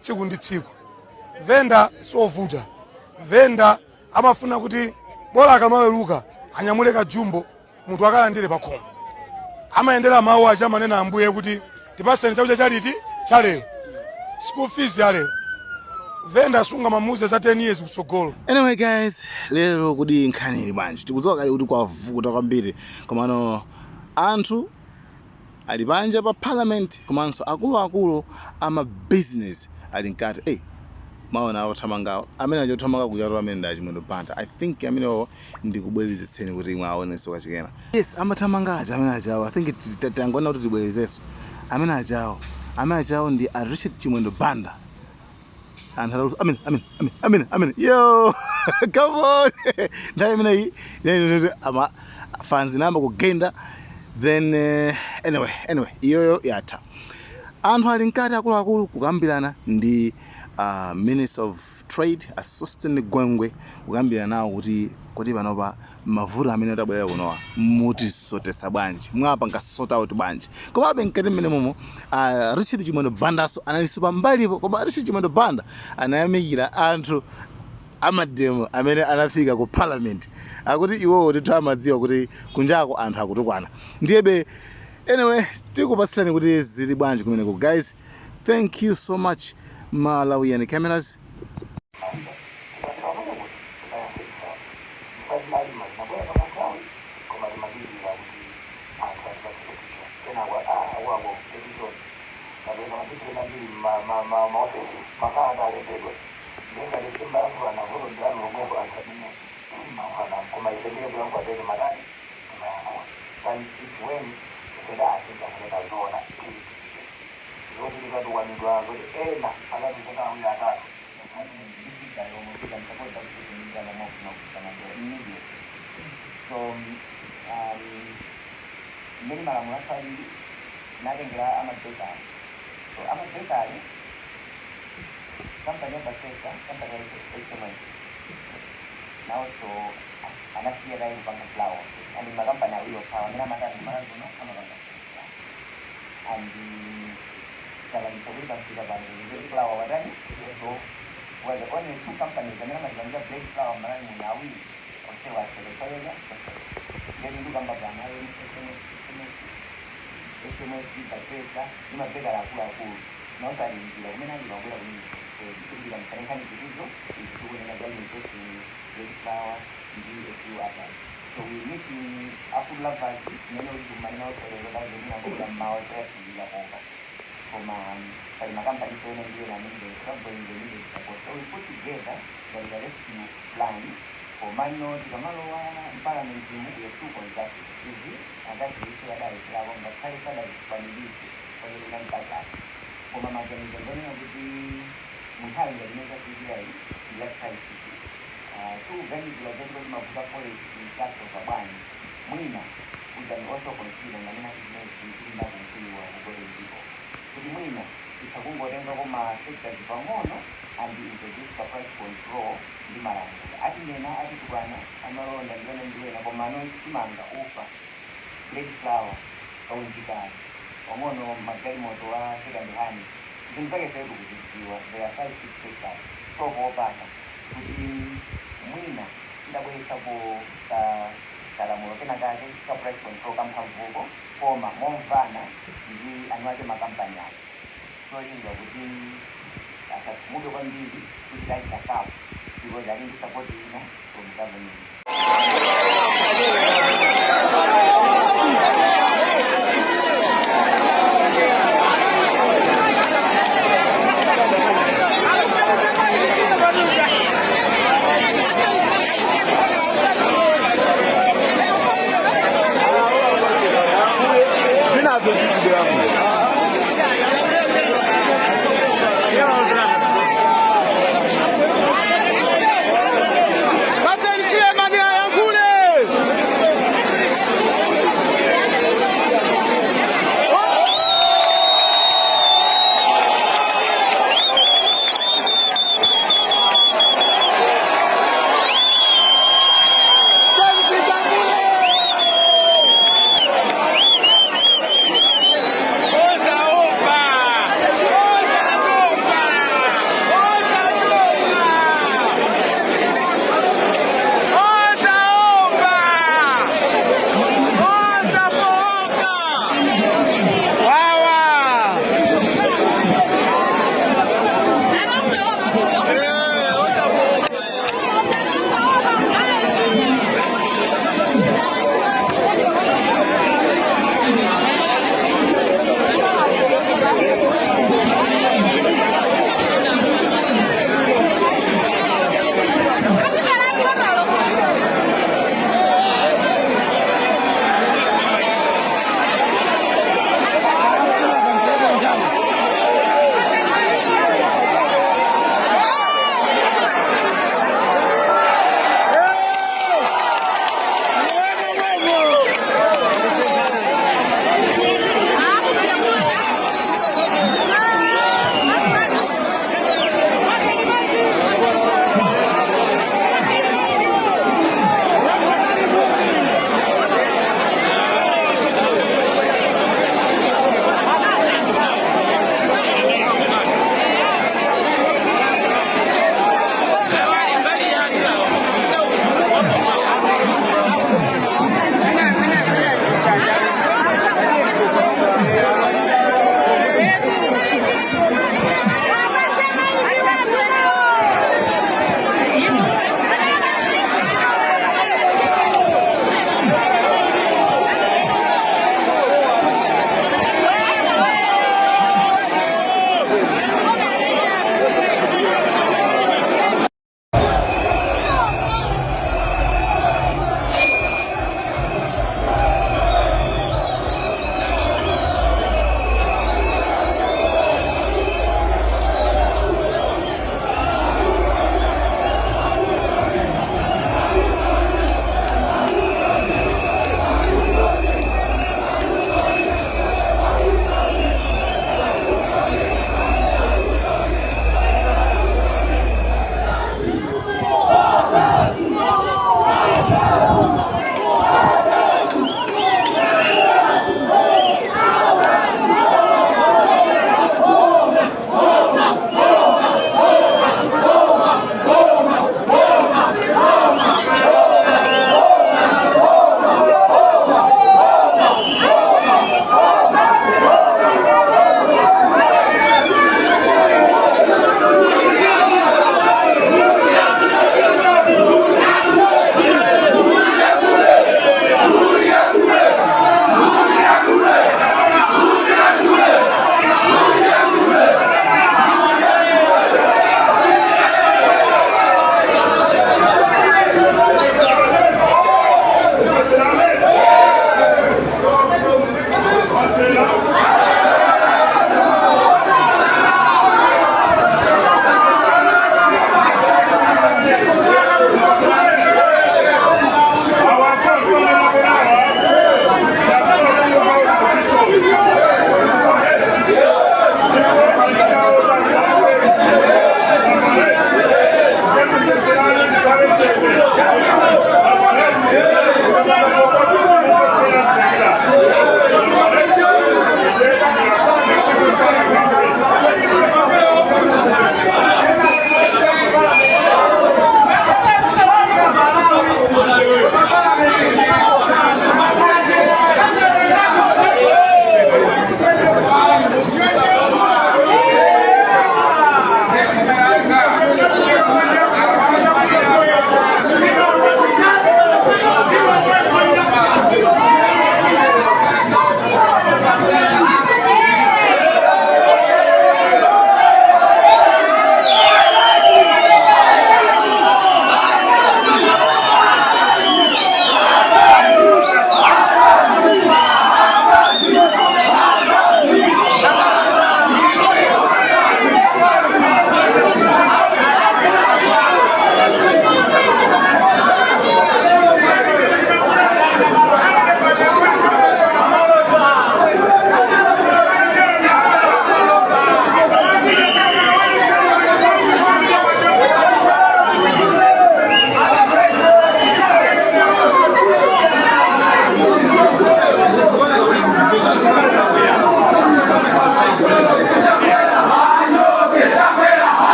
Tsiku ndi tsiku venda siovuta. Venda amafuna kuti bola akamaweruka anyamule kajumbo, munthu akalandire pakhomo. Amayendera mawu aja amanena Ambuye kuti tipaseni chakudya chaliti chalero, school fees yalero. Venda sungamamuuze za 10 years kutsogolo. Anyway guys, lero kodi nkhani ili bwanji? Tikudziwa kale kuti kwavuta kwambiri, komano anthu ali panja pa parliament komanso akuluakulu ama business ali mkati. Hey, maona othamangawo amene aja othamanga kuchatu amene ndi Achimwendo Banda. I think amenewo ndikubwerezetseni kuti mwaonenso kachikena. Yes, amathamanga aja amene ajawo, I think tangoona kuti tibwerezenso amene ajawo. Amene ajawo ndi a Richard Chimwendo Banda. Anthu atalusa amene amene amene amene amene, yo, come on! Nthawi imeneyi inali ama fans namba kugenda. Then anyway, iyoyo yatha. Anthu ali mkati akuluakulu kukambirana ndi Minister of Trade a Sosten Gwengwe, kukambirana nawo kuti kuti panopa mavuto amene tabwera kunowa mutisotesa bwanji, mwapanga sort out bwanji? Komabe mkati mmene momo Richard Chimwendo Bandaso analinso pambalipo. Koma Richard Chimwendo Banda anayamikira anthu amademo amene anafika ku parliament, akuti iwowo ndithu amadziwa kuti kunjako anthu akutukwana. Ndiyebe anyway, tikupatsirani kuti zili bwanji kumeneko. Guys, thank you so much, Malawian Cameras. Tikapita pamene kuti tikayankhe mkazi zinabwera pakanthawi, koma timadikira kuti anthu atipatse petition. Kenako awako petition tapereka, mapetition ambiri maofesi, makalata alembedwa. Ndiye ngati simbayankhulana, vuto ndi anu lomwepo, anthu amene simmayankhulana. Koma ife ndiye kuyankhula tete matani, timayankhula. Then it's when said asinza kunena zoona zoti tikatukwanidwa, zoti ena akatitenga awiri atatu yomwe we can support that immediately. So mmene malamulo athu alili, tinatengera amabekari. So amabekari, kampani ya Bakesa, kampani ya HMS nawonso anasiya kayi kupanga flour, and makampani awiri okhawa amene amatani kumalawi kuno amapanga flour, and tapangisa kuti pamsika pano kuti flour watani. So were the only two companies amene amatipangira bread flour Malawi muno, awiri onsewa atselekaleka. Ngati ndikamba pano, ayo SMS, SMS, Bakesa ndi mabekala akuluakulu nawonso ali mnjira kumene ali pabwera kumene. So tikutika mkhalenkhani zitizo izi tikunena za importing bread flour ndi a few others. So we meeting a food lovers imene kuti tikumane nawo lero kaze ndinangobwera mmawa toyasilira koka, koma pali makampani ena ndi ena amene they struggling, they needed support. So we put together like a rescue plan. Komano tikamalowa m'parliament mu, we are still consulting izi akati ife adayikirako ngakhale sadazikwaniritse kwakeleka mpakati. Koma maganizo ndonena kuti munthawi ngati imene tafikira iyi ndi ya crisis, tikuganizira zoti kuti mavuto a forex tasolva bwanji. Mwina we can also consider ngamene zimene zili kumkuyiwa kugole ndipo kuti mwina titha kungotengako ma sectors pang'ono and introduce ka price control ndi malamulo. Atinena, atitukwana amalonda ndiwena ndiwena, koma ano chimanga, ufa, bread flour, kaunjikani pang'ono, magalimoto a second hand, zinthu zake fetu kuzidziwa. There are five, six sectors. So kuopaka kuti mwina tidabweretsapo ka kalamulo kena kake ka price control kamphamvuko, koma momvana ndi anu ake makampani ake, cholinga kuti asakhumudwe kwambiri kuti tachita kapo, because ali ndi support ina from government.